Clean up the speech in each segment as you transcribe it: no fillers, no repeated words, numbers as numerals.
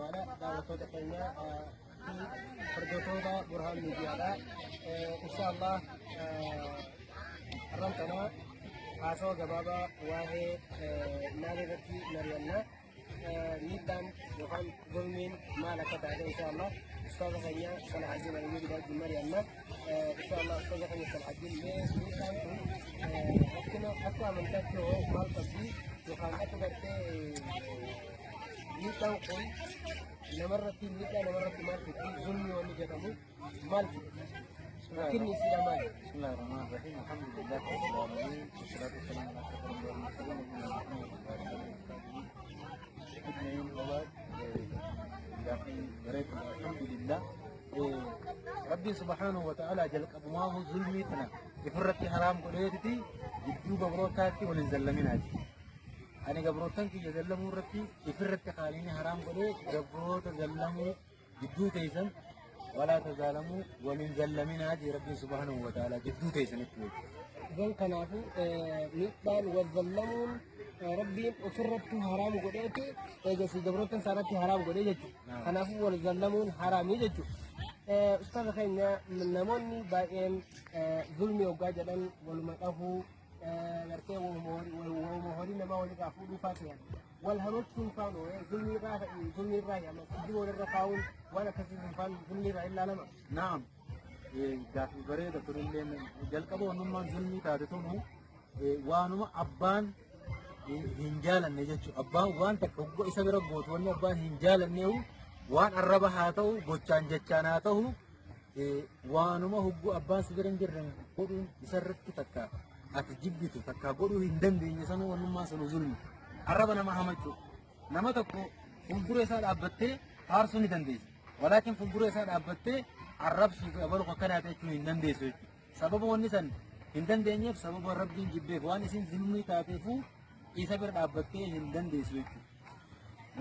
Waala daawwattoota keenya fi hordoftoota Burhaan Miidiyaadha. Insha Allah har'aan tana haasawa gabaabaa waa'ee maal irratti mari'anna. Miidhaan yookaan zulmiin maal akka taate insha Allah ustaaza keenya Salahaddin Ayyuubi wajjin mari'anna. Insha Allah ustaaza keenya Salahaddin, mee miidhaan kun rakkina akka amantaatti hoo maal qabdi, yookaan akka gartee miidhaan kun namarratti miidhaa namarratti maal fiddi, zulmii wanni jedhamu maal fiddi? Rakkinni isiidha maali? بسم الله الرحمن الرحيم، الحمد لله رب العالمين، والصلاة والسلام على أشرف الأنبياء والمرسلين، نبينا محمد وعلى آله وصحبه أجمعين، وبعد. Gaaffii bareedu، الحمد لله. Rabbi سبحانه وتعالى jalqabumaa zulmii tana ifirratti haraam godheetiti gidduu gabrootaatti waliin zallaminaati. Ani gabrootan kiyya zallamuu irratti ifirratti haaliin haraam godhee gabroota zallamuu gidduu teessan ولا تظالموا waliin zallaminaa jee Rabbiin سبحانه وتعالى jidduu teessanitti jechuudha. Idan kanaafuu miidhaan wal zallamuun Rabbiin ofirratti haraam godheeti eegasii gabroota isaarratti haraam godhee jechuudha. Kanaafuu wal zallamuun haraamii jechuudha. Ustaaza keenya, namoonni baay'een zulmii hoggaa jedhan waluma dhahuu, gartee waluma horii namaa walirraa fuudhuu fa'aa ta'an. Wal hamachuun faan zulmii irraa kijjiba walirra kaa'uun waan akkasii sun faan zulmii irraa ilaalama. نعم، gaaffii bareeda kunillee. Jalqaba wannummaan zulmii taate tunu waanuma abbaan hin jaalanne jechuudha. Abbaan waan takka hoggoo isa bira gootu, wanni abbaan hin jaalanneehu waan arraba haa ta'u, gochaan jechaan haa ta'u, waanuma hoggoo abbaan si bira hin jirre godhuun isarratti takka ati jibbitu takka godhuu hin dandeenye sanuu wannummaan sanuu zulmi. Arraba nama hamachuu. Nama tokko fuuldura isaa dhaabbattee faarsuu ni dandeessa. ولكن fuuldura isaa dhaabbattee arrabsuu fi abaluu akkanaa jechuu hin dandeessu jechuudha. Sababa wanni san hin dandeenyeef, sababa Rabbiin jibbeef, waan isin zulmii taateefuu isa bira dhaabbattee hin dandeessu jechuudha.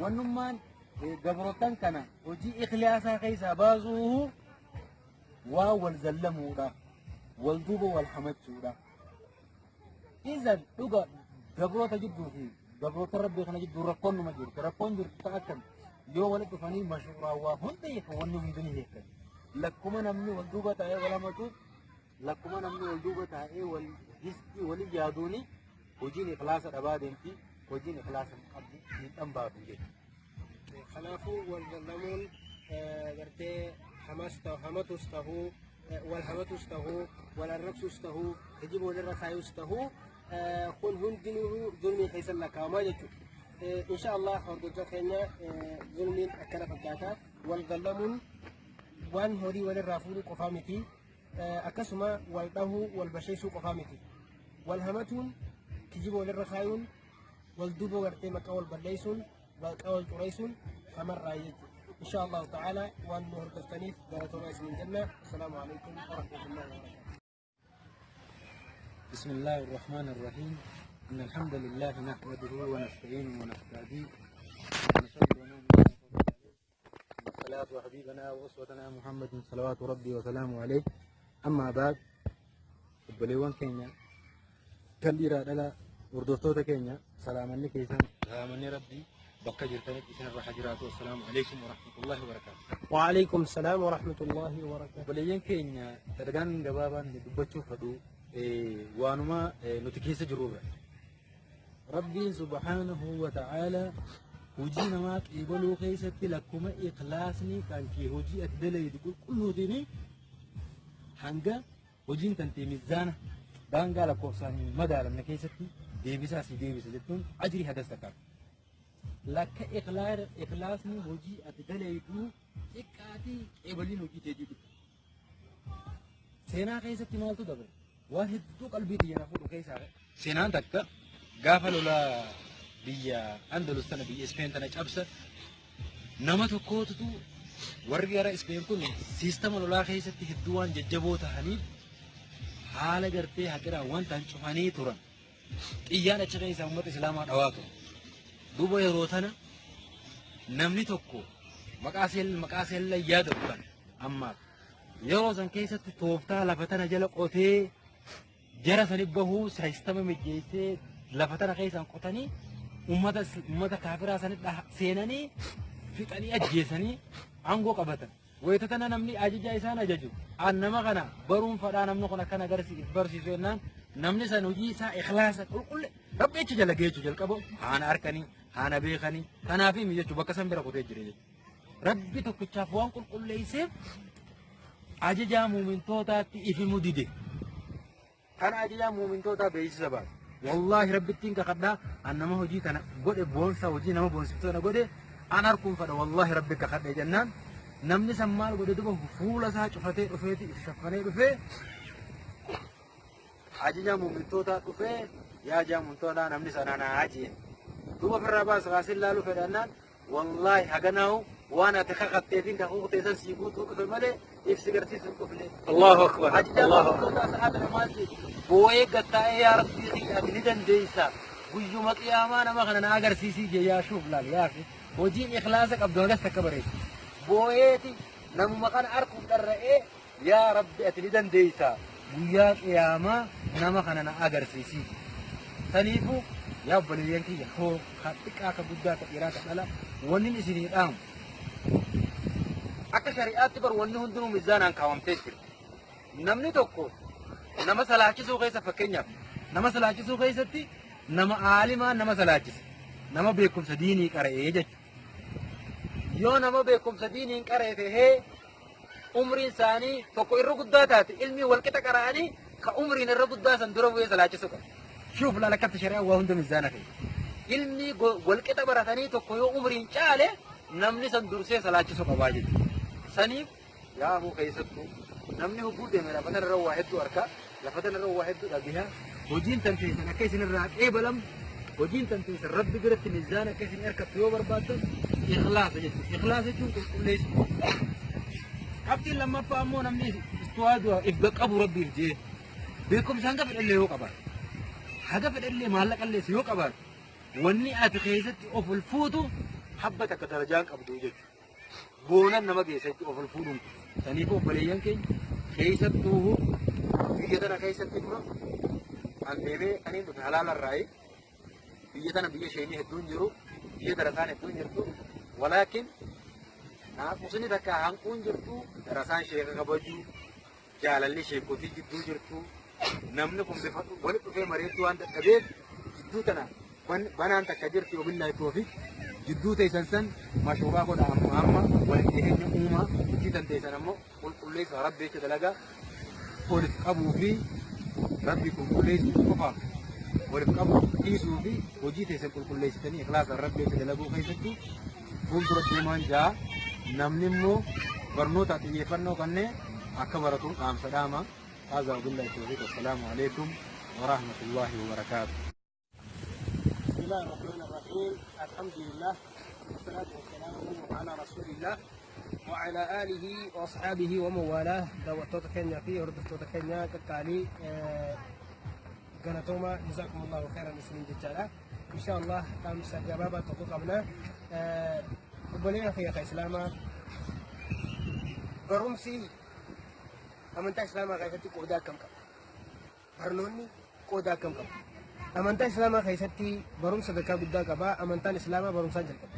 Wannummaan gabrootan kana hojii ikhlaasaa keessaa baasuu waa wal zallamuudha. Wal duuba wal hamachuudha. Izan dhuga gabroota jidduu fi gabroota Rabbii kana jidduu rakkoon numa jirtu. Rakkoon jirtu ta'a akkam yoo walitti dhufanii mashuuraa waa hunda hiikan, wanni hundi ni hiikan. Lakkuma namni wal duuba taa'ee wal hamatu, lakkuma namni wal duuba taa'ee wal histi walii yaaduuni hojiin ikhlaasa dhabaa deemti. Hojiin ikhlaasa hin qabdu miidhaan baatu jechuudha. Kanaafuu wal zallamuun gartee hamas ta'u, hamatus ta'uu, wal hamatus ta'uu, wal arrabsus ta'uu, kijiba walirra kaayus ta'uu, kun hundinuu zulmii keessa lakkaa'amaa jechuudha. Insha Allah hordoftoota keenya, zulmiin akkana fakkaata. Wal zallamuun waan horii walirraa fuudhuu qofaa miti. Akkasuma wal dhahuu, wal basheessuu qofaa miti. Wal hamatuun, kijiba walirra kaayuun, wal duuba gartee maqaa wal balleessuun, maqaa wal xureessuun hamarraa jechuudha. Insha Allahu ta'ala waan nu hordoftaniif galatoomaa isiniin jenna. السلام عليكم ورحمة الله وبركاته. بسم الله الرحمن الرحيم، إن الحمد لله نحمده ونستعينه ونستهديه ونصلي ونؤمن والصلاة وحبيبنا وأسوتنا محمد صلوات ربي وسلامه عليه، أما بعد. Obboleewwan keenya kan dhiiraa dhala, hordoftoota keenya, salaamanni keessan, salaamanni Rabbii bakka jirtanitti isin irra haa jiraatu. السلام عليكم ورحمة الله وبركاته. وعليكم السلام ورحمة الله وبركاته. Obboleeyyan keenya, ergaan gabaabaan dubbachuu fedhu waanuma nuti keessa jirrudha. Rabbiin سبحانه وتعالى hojii namaa qiibaluu keessatti lakkuma ikhlaasni kan kee hojii ati dalaydu qulqulluutiin hanga hojiin tantee mizaana daangaa lakkoofsaan hin madaalamne keessatti deebisaa si deebisa jechuun ajrii hagas takkaata. Lakka ikhlaasni hojii ati dalaydu xiqqaatii qeebaliin hojii teetii xiqqa. Seenaa keessatti maaltu dabre? Waan hedduu qalbii xiyya na fuudhu keessaa seenaan takka gaafa lolaa biyya Andalus tana, biyya Ispeen tana cabsan, nama tokkootu, warri gara Ispeen kun siistama lolaa keessatti hedduu waan jajjaboo ta'aniif, haala gartee haqiraan waan ta'an cufanii turan. Xiyyaan achi keessaa uummata Islaamaa dhawaa ture. Duuba yeroo tana namni tokko maqaa seella yaadatu kan ammaaf yeroo san keessatti tooftaa lafa tana jala qotee jara sani bahuu siistama mijjeessee, lafa tana keessaan qotanii ummata kaafiraa sani seenanii. Fixanii ajjeesanii aangoo qabatan. Wayita tana namni ajajaa isaan ajaju an nama kana baruun fadhaa, namni kun akkana barsiisu jennaan, namni san hojii isaa ikhlaasa qulqulle Rabbi jecha jala geechu jalqabu haana harkanii haana beekanii kanaaf himi jechuun bakka san bira kutee jira jechuudha. Rabbi tokkichaaf waan qulqulleesseef ajajaa muumintootaatti ifimu dide. Kana ajajaa muumintootaa beeksisa baase. Wallaahi, Rabbittiin kakadhaa, an nama hojii kana godhe boonsa, hojii nama boonsiftuu kana godhe an harkuun fadha, wallaahi Rabbi kakadhe jennaan, namni san maal godhe duba? Fuula isaa cufatee dhufeeti if shaffanee dhufee ajajaa muumintootaa dhufee, "Yaa ajajaa muumintootaa, namni sana naa jee." Duuba ofirraa baasa kaasin laaluu fedhannaan, "Wallaahi, haganaahu waan ati kakatteefin kakuu teessan sii guutuu dhufe malee ibsi garsiisuu hin dhufne." Allahu akbar. Ajajaa Allahu akbar. muumintootaa sa'aa kana maal jedhe? Boo'ee gattaa'ee, "Yaa Rabbii kiyya, ati ni dandeessa. Guyyuma qiyaamaa nama kana na agarsiisii," jee. Yaa shuuf laal, yaa fi hojiin ikhlaasa qabdu hagas takka bareedu. Boo'eeti namuma kana arguuf dharra'ee, "Yaa Rabbi, ati ni dandeessa. Guyyaa qiyaamaa nama kana na agarsiisii." Saniifuu yaa obboleeyyan kiyya, hoo ka xiqqaa, ka guddaa, ka dhiiraa, ka dhala, wanni isinii dhaamu, akka shari'aatti bar wanni hundinuu mizaanaan kaawwamtee jirti. Namni tokko nama salaachisuu keessa, fakkeenyaaf nama salaachisuu keessatti, nama aalimaa nama salaachise, nama beekumsa diinii qara'ee jechuudha. Yoo nama beekumsa diinii hin qara'e tahee, umriin isaanii tokko irra guddaa taate, ilmi walqixa qara'anii, ka umriin irra guddaa san dura bu'ee salaachisuu qaba. Shuuf laal, akkatti shari'aan waa hunda mizaana ta'e. Ilmi walqixa baratanii tokko yoo umriin caale, namni san dursee salaachisuu qabaa jechuudha. Saniif yaa aboo, keessattuu namni hogguu deeme lafa tanarra waa hedduu arka, lafa tanarra waa hedduu dhagaha. Hojiin tan teessan akka isinirraa qeebalamtu, hojiin tan teessan Rabbi biratti mizaana akka isin harkattu yoo barbaaddan, ikhlaasa jechuudha. Ikhlaasa jechuun qulqulleessu. Qabxiin lammaffaa ammoo namni istuwaa if qabu Rabbiif jee, beekumsa hanga fedhallee yoo qabaate, haga fedhallee maallaqallee yoo qabaate, wanni ati keessatti of ol fuutu habba takka darajaan qabdu jechuudha. Boonan nama geessa jechuudha of ol fuudhuun. Saniif obboleeyyan keenya, keessattuu biyya tana keessatti, dura an deemee kan hin dhufe halaalarraayi. Biyya tana biyya isheenii hedduun jiru, biyya darasaan hedduun jirtu, walaakin naamusni takka hanquun jirtu, darasaan sheeka kabajuu, jaalalli sheekotii jidduu jirtu, namni kun bifa walitti dhufee mari'achuu waan dadhabeef, jidduu tana banaan takka jirti. Wabillaahi toofiq. Jidduu teessan san mashuuraa godha, amma amma walitti dhiyeenya uumaa, hojii tan teessan ammoo qulqulleessa, Rabbi jecha dalagaa. Waliif qabuu fi Rabbi qulqulleessuu qofaaf waliif qabuu dhiisuu fi hojii teessan qulqulleessitanii ikhlaasaan Rabbi jecha dalaguu keessatti fuuldura deemaan ja'a. Namni immoo barnoota xiyyeeffannoo kanneen akka baratuun dhaamsa dhaama. Haazaa wabillahi tawfiiq. Assalaamu alaikum wa rahmatullahi wa barakaatuh. بسم الله الرحمن الرحيم. الحمد لله والصلاة والسلام على رسول الله وعلى آله وأصحابه ومن والاه. Daawwattoota keenyaa fi hordoftoota keenya qaqqaalii, galatooma, جزاكم الله خيرا isiniin jechaadha. إن شاء الله dhaamsa gabaabaa tokko qabna. Obboleeyyan kiyya ka Islaamaa, barumsi amantaa Islaamaa keessatti qooda akkam qaba? Barnoonni qooda akkam qaba? Amantaa Islaamaa keessatti barumsa sadarkaa guddaa qaba. Amantaan Islaamaa barumsaan jalqaba.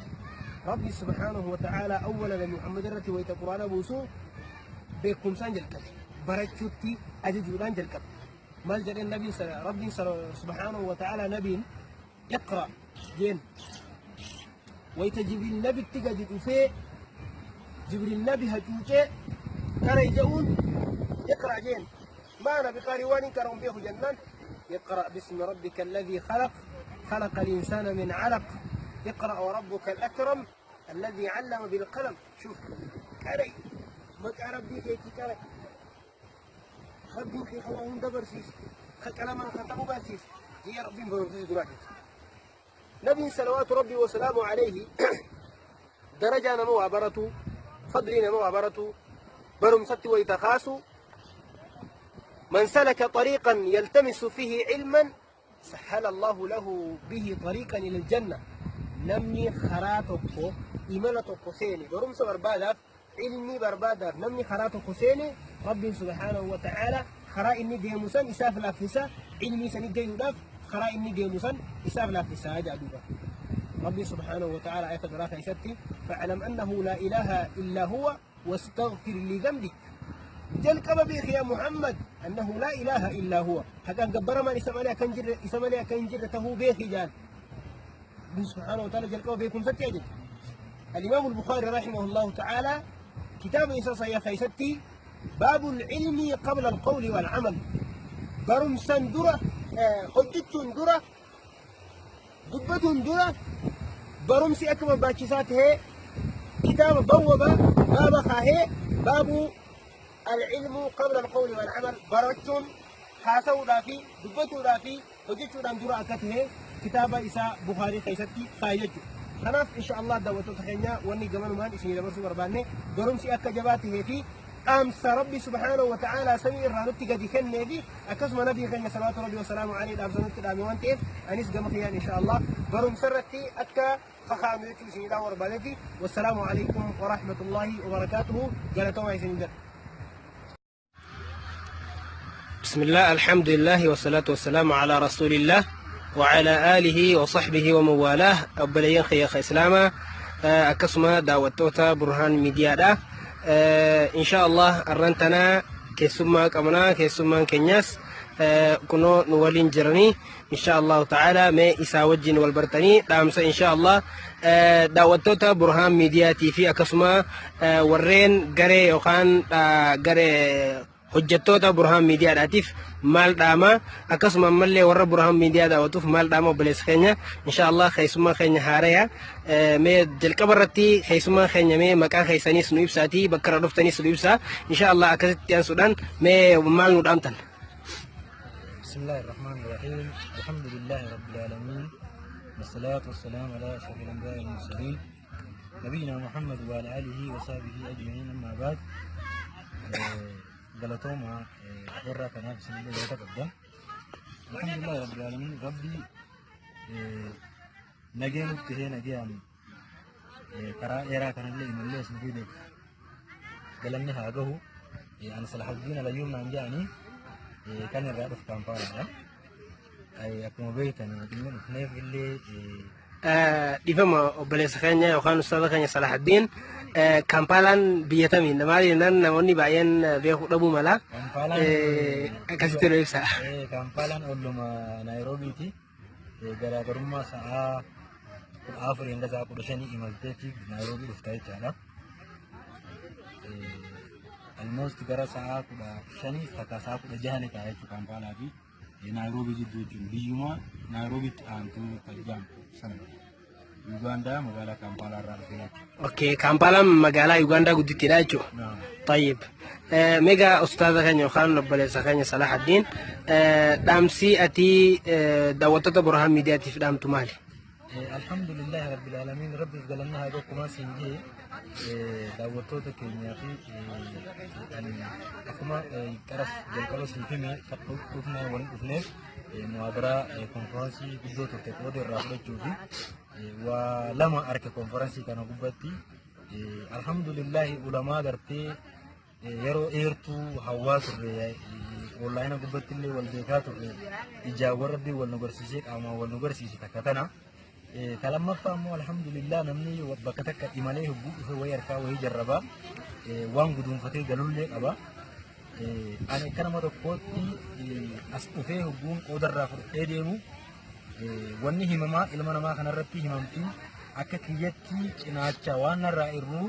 Rabbi سبحانه وتعالى awwala Nabi Muhammad irratti wayita Quraana buusu beekumsaan jalqabe. Barachuutti ajajuudhaan jalqabe. Maal jedheen Nabiin? Rabbiin سبحانه وتعالى nabiin "اقرأ" jeen. Wayita Jibriil nabitti gadi dhufee, Jibriil nabi hacuucee kana ija'uun "اقرأ" jeen. "ما أنا بقارئ"، waan hin qara'u beeku jennaan, "اقرأ باسم ربك الذي خلق، خلق الإنسان من علق، اقرأ وربك الأكرم الذي علم بالقلم". شوف، qara'i, maqaa Rabbii keetii qara'i. Rabbiin kee kan waa hunda barsiise, ka qalamaan katabuu barsiise jee Rabbiin barumsiise duraa jechuudha. Nabiin صلوات ربي وسلامه عليه darajaa nama waa baratu, fadlii nama waa baratu, barumsatti wayita kaasu, "من سلك طريقا يلتمس فيه علما سهل الله له به طريقا إلى الجنة". Namni karaa tokko, imala tokko seene, barumsa barbaadaaf, ilmii barbaadaaf namni karaa tokko seene, Rabbiin سبحانه وتعالى karaa inni deemu san isaaf laaffisa. Ilmii sani gayuudhaaf karaa inni deemu san isaaf laaffisa jedha duuba. Rabbiin سبحانه وتعالى ayata biraa keessatti فاعلم أنه لا إله إلا هو واستغفر لذنبك. Jalqaba beeki yaa Muhammad أنه لا إله إلا هو, haqaan gabbaramaan isa malee akka hin jirre, isa malee akka hin jirre tahuu beeki jaan. Rabbi سبحانه وتعالى jalqaba beekumsatti ajaje. الإمام البخاري رحمه الله تعالى كتاب إسا صحيح keessatti باب العلم قبل القول والعمل, barumsan dura, hojjechuun dura, dubbatuun dura barumsi akka barbaachisaa tahee kitaaba bawwaba baaba kaahee, باب العلم قبل القول والعمل, barachuun haasa'uudhaa fi dubbatuudhaa fi hojjechuudhaan dura akka tahe kitaaba isaa Bukaarii keessatti kaa'e jechuudha. Kanaaf insha Allah daawwattoota keenya, wanni gamanumaan isinii dabarsuu barbaanne barumsi akka jabaa tahee fi dhaamsa Rabbi سبحانه وتعالى samii irraa nutti gadi kennee fi akkasuma nabii keenya صلوات ربي وسلامه عليه dhaamsa nutti dhaame waan ta'eef, anis gama kiyyaan insha Allah barumsa irratti akka kakaanu jechuu isinii dhaamuu barbaadeeti. والسلام عليكم ورحمة الله وبركاته. Galatoomaa isinii jedha. بسم الله, الحمد لله, والصلاة والسلام على رسول الله وعلى آله وصحبه ومن والاه. Obboleeyyan kiyya islaamaa, akkasuma daawwattoota Burhaan Miidiyaadha. إن شاء الله arran tana keessummaa qabnaa. Keessummaan keenyas kunoo nu waliin jiranii. إن شاء الله تعالى mee isaa wajjin wal bartanii, dhaamsa إن شاء الله daawwattoota Burhaan Miidiyaatii fi akkasuma warreen garee yookaan garee hojjettoota Burhaan Miidiyaadhaatiif maal dhaama, akkasuma ammallee warra Burhaan Miidiyaa daawwatuuf maal dhaama obboleessa keenya? إن شاء الله keessummaa keenya haaraya. Mee jalqaba irratti keessummaa keenya mee maqaa keessaniis nu ibsaatii, bakka irra dhuftaniis nu ibsaa. إن شاء الله akkasitti aansuudhaan mee maal nu dhaamtan? بسم الله الرحمن الرحيم, الحمد لله رب العالمين, والصلاة والسلام على أشرف الأنبياء والمرسلين, نبينا محمد وعلى آله وصحبه أجمعين, أما بعد. Galatooma warra kanaaf isinillee galata qabda. الحمد لله رب العالمين, Rabbi nagee nutti tahee nagayaan karaa dheeraa kanallee imallee isin fideef galanni haa gahu. Ani Salahuddiin Alayyuum naan jedhanii, kan irraa dhufu Kaampaalaadha. Akkuma beektan dhimma dhufneef illee Dhifama, obboleessa keenya yookaan ustaaza keenya Salahaddiin, Kaampaalaan biyya tamiin? Maali jennaan namoonni baay'een beekuu dhabuu mala. Kaampaalaan Akkasitti nu ibsa. Kaampaalaan olluma Naayiroobiiti. Garaagarummaa sa'aa 14 hanga sa'aa 15 imalteetti Naayiroobii dhufta jechaadha. Almost gara sa'aa 15 takka sa'aa 16 ni ta'a jechuudha Kaampaalaa fi Naayiroobii jidduu jechuun, biyyuma Naayiroobiitti aantu tajaajilu sana. Yuugaandaa magaalaa Kaampaalaa irraa dhufee jechuudha. Okay, Kaampaalaan magaalaa Yuugaandaa guddittiidha jechuudha. طيب, mega ustaaza keenya yookaan obboleessa keenya Salahaddiin, dhaamsi ati daawwattoota Burhaan Miidiyaatiif dhaamtu maali? الحمد لله رب العالمين, rabbiif galanna haa tokkumaa siin jee. Daawwattoota keenyaa fi ani akkuma qaras jalqaba siif hime, dhufnee waliin dhufneef muhaadaraa konferaansii guddoo turte qooda irraa fudhachuu fi waa lama arke konferaansii kana gubbatti. الحمد لله, ulamaa gartee yeroo dheertuu hawwaa turre, onlaayina gubbatti illee wal beekaa turre, ijaawwan rabbii wal nu garsiisee, qaamaan wal nu garsiise takka tana. Ka lammaffaa immoo الحمد لله, namni bakka takka imalee hogguu dhufe wayii harkaa wayii jarrabaa waan guduunfatee galullee qaba. Ani akka nama tokkootti as dhufee hogguun qoodarraa fudhadhee deemu, wanni himamaa ilma namaa kanarratti himamti akka kiyyatti cinaacha waan narraa irruu,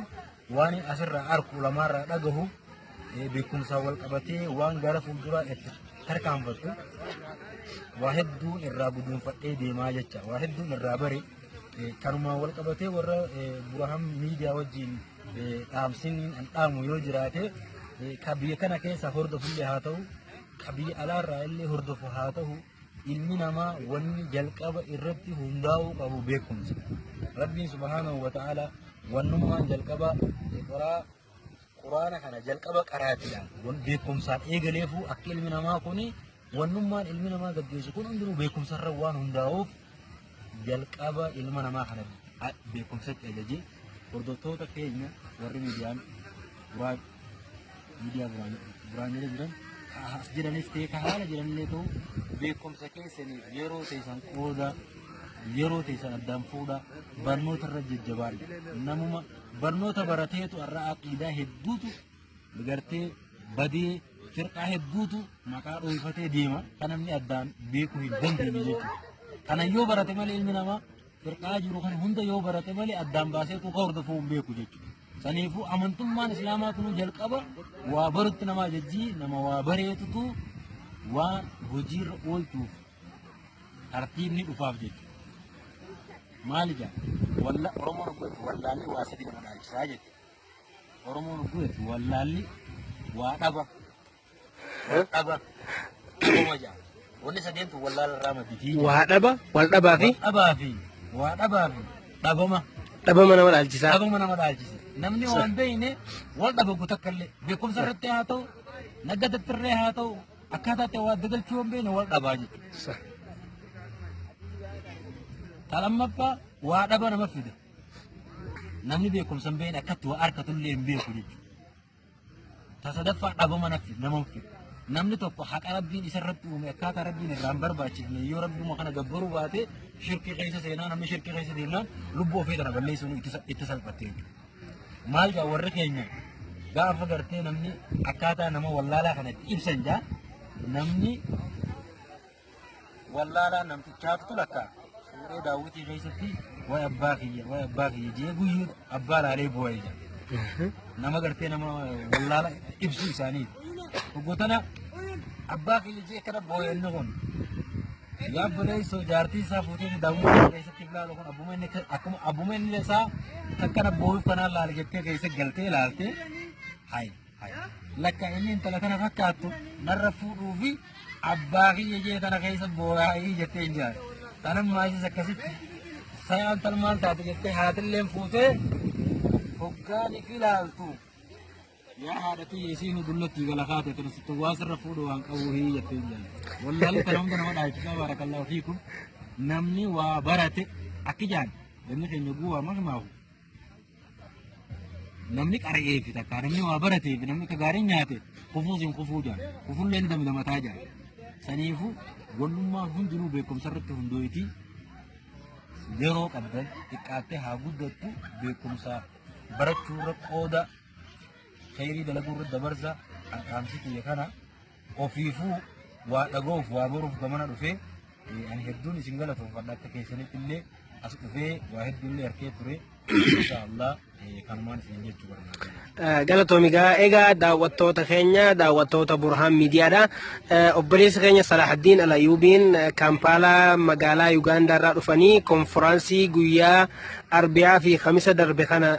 waan asirraa arku, ulamaarraa dhagahu, beekumsaan wal qabatee waan gara fuulduraa itti tarkaanfattu waa hedduun irraa guduunfadhee deemaa jecha, waa hedduun irraa bare. Kanumaan wal qabatee warra Burhaan Miidiyaa wajjin dhaamsiniin an dhaamu yoo jiraate, ka biyya kana keessa hordofullee haa ta'u, ka biyya alaarraa illee hordofu haa ta'u, ilmi namaa wanni jalqaba irratti hundaa'uu qabu beekumsa. Rabbiin سبحانه وتعالى wannummaan jalqaba quraana kana jalqaba qaraatiidhaan beekumsaan eegaleefu, akka ilmi namaa kuni wannummaan ilmi namaa gaggeessu kun hundinuu beekumsarra waan hundaa'uuf, jalqaba ilma namaa kana beekumsatti ajajee. Hordoftoota keenya warri miidiyaan buraan miidiyaa buraan jala jiran, as jiranis ta'e ka haala jiranillee ta'u, beekumsa keessaniif yeroo teessan qooda. Yeroo teessan addaan fuudhaa, barnoota irra jajjabaadha. Namuma barnoota barateetu har'a aqiidaa hedduutu gartee badee, firqaa hedduutu maqaa dhooyfatee deema, kan namni addaan beekuu hin dandeenye jechuudha. Kana yoo barate malee, ilmi namaa firqaa jiru kan hunda yoo barate malee, addaan baasee tuqa hordofuu hin beeku jechuudha. Saniifuu amantummaan islaamaa tunuu jalqaba waa barutti nama ajajjii, nama waa bareetutu waan hojiirra oolchuuf tartiibni dhufaaf jechuudha. Maali jaa? Walla Oromoon ogguutti wallaalli waa sadi nama dhaalchisaa jechuudha. Oromoon ogguutti wallaalli waa dhaba. Wal dhaba. Dhaba jaa. Wanni sadeentu wallaala irraa madditii. Waa dhaba, wal dhabaa fi Wal dhabaa fi waa dhabaa fi dhabama. Dhabama nama dhaalchisaa. Dhabama nama dhaalchisa. Namni waan beekne wal dhaba takka illee, beekumsa irratti haa ta'u, naggadatti illee haa ta'u, akkaataa itti waa dagalchuu hin beekne wal dhabaa jechuudha. Ta lammaffaa, waa dhaba nama fida. Namni beekumsa hin beekne akkatti waa harkatullee hin beeku jechuudha. Ta sadaffaa, dhabama nama fida. Namni tokko haqa Rabbiin isa irratti uume akkaataa Rabbiin irraa hin barbaachifne yoo Rabbuma kana gabbaruu baate, shirkii keessa seenaa. Namni shirkii keessa deemnaan lubbuu ofii tana balleessuun itti salphatte jechuudha. Maal jaa warri keenya gaafa gartee namni akkaataa nama wallaalaa kana itti ibsan jaa, namni wallaalaa namtichaatu lakka fuudhee daawwitii keessatti "Way abbaa kiyya, way abbaa kiyya" jee guyyuu abbaa laalee bu'ee jira. Nama gartee nama wallaala ibsu isaanii. Oggotana "Abbaa kiyya" jee kana boo'e inni kun. Yaa obboleessoo, jaartii isaa fuutee daawwitii keessatti ilaalu kun abbuma inni akkuma abbuma inni isaa takkana boo'uuf kanaan laale jettee keessa galtee ilaalte, "Hay hay, lakka inni intala kana fakkaattu narra fuudhuu fi abbaa kiyya jee tana keessa boo'aa" jettee hin jaalle. Tanan maasis akkasitti sayaan tal maal taate jettee haatilleen fuutee hoggaan if ilaaltu, "Yaa haadha tiyya, isiin dullatti gala kaate tana sitti waa sirra fuudhu waan qabu hii" jettee hin jaalle. Wallaalli kana hunda nama dhaalchisaa. Barakallahu fiikum. Namni waa barate akki jaan namni keenya guwaa makmaafu, namni qara'ee fi takka namni waa baratee fi namni akka gaarii nyaate kufuus hin kufuu jaan, kufullee ni damdamataa jaan. Saniifuu wallummaan hundinuu beekumsa irratti hundooyti. Yeroo qabdan xiqqaattee haa guddattu, beekumsa barachuu irra qooda khayrii dalaguu irra dabarsa. Dhaamsi kiyya kana. Ofiifuu waa dhaga'uuf, waa baruuf gamana dhufee, ani hedduun isin galatoonfadha. Akka keessanitti illee as dhufee waa hedduun illee harkee ture. Insha Allah, kanumaan isin jechuu barbaada. Galatoomi. Egaa daawwattoota keenya, daawwattoota Burhaan Miidiyaadha. Obboleessi keenya Salahaddiin Alayuubiin Kaampaalaa magaalaa Yugaandaa irraa dhufanii konfiraansii guyyaa Arbiyaa fi Kamisa darbe kana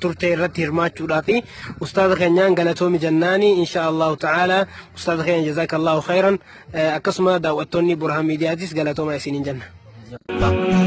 turte irratti hirmaachuudhaa fi ustaaza keenyaan galatoomi jennaani. Insha Allahu ta'ala, ustaaza keenya jazakallahu khairan, akkasuma daawwattoonni Burhaan Miidiyaatis galatooma isiniin jenna.